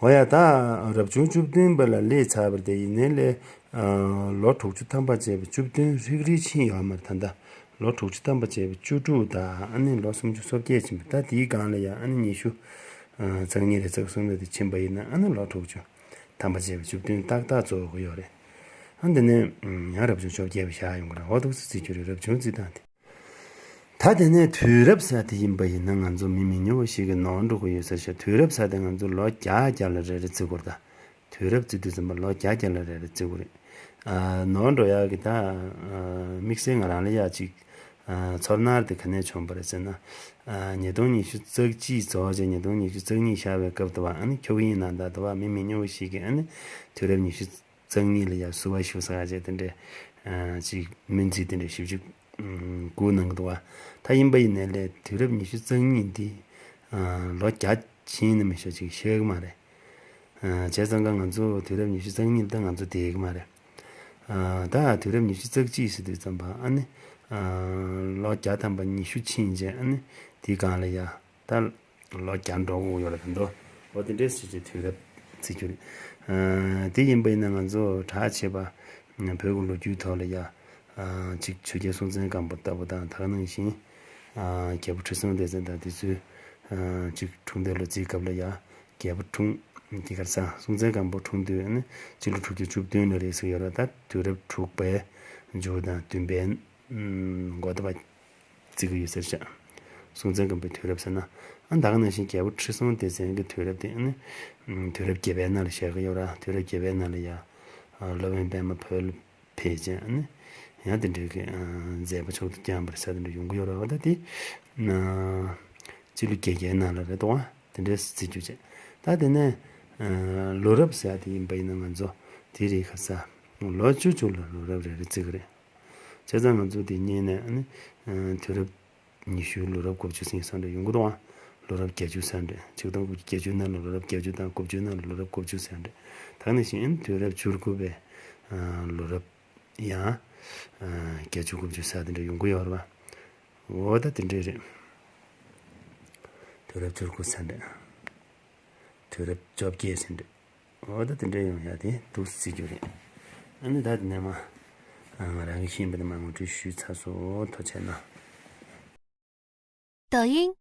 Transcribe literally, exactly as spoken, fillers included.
འོ་ཡ། ད་རབ་བྱུང་བཅུ་བདུན་པ་ལ་སླེབས་ཚར་བ་རེད། དེ་ཡིན་ནའི་ལས་ལོ་དྲུག་ཅུ་ཐམ་པ་བྱས་པའི་བཅུ་བདུན་ཧྲིལ་ཧྲིལ་ཕྱིན་ཡོད་མ་རེད། ད་ལྟ་ལོ་དྲུག་ཅུ་ཐམ་པ་བྱས་པའི་བཅུ་དྲུག་དང་ཨ་ནི་ལོ་སུམ་ཅུ་སོ་བརྒྱད་ཕྱིན་པ། ད་དེའི་སྒང་ལ་ཡང་ཨ་ནི་ཉི་ཤུ་ཨ་རྩ་གཉིས་རེད། རྩ་གསུམ་རེད། དེ་ཕྱིན་པ་ཡིན་ན་ཨ་ནི་ལོ་དྲུག་ཅུ་ཐམ་པ་བྱས་པའི་བཅུ་བདུན་ཏག་ཏག་རྫོགས་ཀྱི་ཡོད་རེད། ཨ་འདི་ནས་ཡང་རབ་བྱུང་བཅོ་བརྒྱད་པ་བཞག་ཡོང་གི་རེད། འོ་འདུག་སེ་བརྩི་རྒྱུ་རེད། རབ་བྱུང་བརྩི་སྟངས་དེ། ད་དེ་ནས་དུས་རབས་ཟེར་དེ་ཡིན་པ་ཡིན་ན་ང་ཚོ་མི་མི་ཉུང་བ་ཞིག་གིས་ནོར་འགྲོ་གི་ཡོད་ས་རེད་ཤག་དུས་རབས་ཟེར་དེ་ང་ཚོ་ལོ་བརྒྱ་བརྒྱ་ལ་རེ་རེ་བརྩི་དགོས་རེད། ད་དུས་རབས་བརྩི་དུས་ཙམ་པ་ལོ་བརྒྱ་བརྒྱ་ལ་རེ་རེ་བརྩི་དགོས་རེད། ཨ་ནོར་འགྲོ་ཡག་གི་ད་ཨ་དམིགས་བསལ་ང་རང་ལ་ཡག་ཅིག་ཨ་ཚོར་སྣང་དེ་ག་ནས་བྱུང་བ་རེད་ཟེར་ན། ཨ་ཉིས་སྟོང་ཉི་ཤུ་རྩ་གཅིག་རྫོགས་རྗེས་ཉིས་སྟོང་ཉི་ཤུ་རྩ་གཉིས་ཤར་བའི་སྐབས་དུ་བ་ཨ་ནི་ཁྱུག་དབྱིངས་ནང་ད་དུ་བ་མི་མི་ཉུང་བ་ཞིག་གིས་ཨ་ནི་དུས་རབས་ཉི་ཤུ་རྩ་གཉིས་ལ་ཡ་བསུ་བ་ཞུ་ས་ཅེས་དེ་འདྲས་ཅིག་སྨོན་ཚིག་དེ་འདྲས་ཞིབ་ཅིག་བསྐུར་གནང་གི་འདུག་བ། ད་ཡིན་པ་ཡིན་ནའི་ལས་དུས་རབས་ཉི་ཤུ་རྩ་གཉིས་འདི་ལོ་བརྒྱ་ཕྱིན་ནས་མི་ཤོག་ཅིག་ཤེས་གི་མ་རེད། བྱས་ཙང་ཀ་ང་ཚོ་དུས་རབས་ཉི་ཤུ་རྩ་གཉིས་ལ་ད་ང་ཚོ་བསྡད་གི་མ་རེད། ད་དུས་རབས་ཉི་ཤུ་རྩ་གཅིག་ཟེར་དུས་ཙམ་པ་ཨ་ནི་ལོ་བརྒྱ་ཐམ་པ་ཉི་ཤུ་ཕྱིན་རྗེས་ཨ་ནི་དེའི་སྒང་ལ་ཡ་ད། ལོ་བརྒྱ་འགྲོ་དགོས་ཡོད་རེད་ད་དོ། འོ་དེ་འདྲས་ཞིག་གི་དུས་རབས་བརྩི་རྒྱུ་རེད། ཨ་དེ་ཡིན་པ་ཡིན་ན་ང་ཚོ་གྲགས་ཆེ་བ་བོད་ཀྱི་ལོ་རྒྱུས་ཐོག་ལ་ཡ་ཨ་ཅིག་ཆོས་རྒྱལ་སྲོང་བཙན་སྒམ་པོ་ལྟ་བུ་དང་ད་ག་ནང་བཞིན་ཨ་རྒྱལ་པོ་ཁྲི་སྲོང་ལྡེ་བཙན་དང་དེ་ཚོའི་ཨ་ཅིག་འཁྲུངས་འདས་ལོ་རྩིས་སྐབས་ལ་ཡ་རྒྱལ་པོ་འཁྲུངས་དེ་གར་ས་སྲོང་བཙན་སྒམ་པོ་འཁྲུངས་དུས་ཨ་ནི་སྤྱི་ལོ་དྲུག་ཅུ་བཅུ་བདུན་ལོ་རེད་ཟེར་ཡོད་རེད། ད་དུས་རབས་དྲུག་པའི་མཇུག་དང་བདུན་པའི་འགོ་ད་བ་བརྩི་གི་ཡོད་ཟེར་ཤག་སྲོང་བཙན་སྒམ་པོའི་དུས་རབས་ཟེར་ན། ཨ་ད་ག་ནང་བཞིན་རྒྱལ་པོ་ཁྲི་སྲོང་ལྡེ་བཙན་གྱི་དུས་རབས་དེ་ཨ་ནི་དུས་རབས་བརྒྱད་པའི་ནང་ལ་བཞག་གི་ཡོད་ར། དུས་རབས་བརྒྱད་པའི་ནང་ལ་ཡ་སློབ་དཔོན་པདྨ་བོད་ལ་ཕེབས་རྗེས་ཨ་ནི་ཡང་དེ་འདྲའི་གི་མཛད་པ་མཆོག་ཏུ་བསྐྱངས་པ་རེད་ཟེར་དེ་འདྲ་ཡོང་གི་ཡོད་ར། འོ་ད་དེ་སྤྱི་ལོ་བརྒྱད་བརྒྱའི་ནང་ལ་རེད་དོ། དེ་འདྲའི་བརྩི་རྒྱུ་བྱས། ད་དེ་ནས་ལོ་རབས་ཟེར་ཡ་དེ་ཡིན་པ་ཡིན་ན་ང་ཚོ་དེ་རེད་ཁ་ས་ལོ་བཅུ་བཅུ་ལ་ལོ་རབས་རེ་རེ་བརྩི་གི་རེད། བྱས་ཙང་ང་ཚོ་དེ་གཉིས་ནས་ཨ་ནི་དུས་རབས་ཉི་ཤུ་ལོ་རབས་དགུ་བཅུ་ཟིན་ས་འདྲ་ཡོང་གི་འདུག་ཨ། ལོ་རབས་བརྒྱད་ཅུ་ས་འདྲ་ཆིག་སྟོང་དགུ་བརྒྱ་བརྒྱད་ཅུ་ནང་ལ་ལོ་རབས་བརྒྱད་ཅུ་དང་དགུ་བཅུ་ནང་ལ་ལོ་རབས་དགུ་བཅུ་ས་འདྲ། ད་ནི་བཞིན་དུས་རབས་བཅུ་དགུ་པའི་ལོ་རབས་ཡང་བརྒྱད་ཅུ་དགུ་བཅུ་ས་དེ་འདྲ་ཡོང་གི་ཡོད་རེད་བ། འོ་ད་དེ་འདྲས་རེད། དུས་རབས་བཅུ་དགུ་ས་འདྲ། དུས་རབས་བཅོ་བརྒྱད་ཟིན་འདུག་འོ་ད་དེ་འདྲ་ཡོང་ཡ་དེ་འདུག་བརྩི་རྒྱུ་རེད། ཨ་ནི་ད་དེ་ནས་མ་ང་རང་གི་ཤེས་པ་དེ་མ་ངོ་སྤྲོད་ཞུས་ཚར་སོང་། ཐུགས་རྗེ་གནང་། 抖音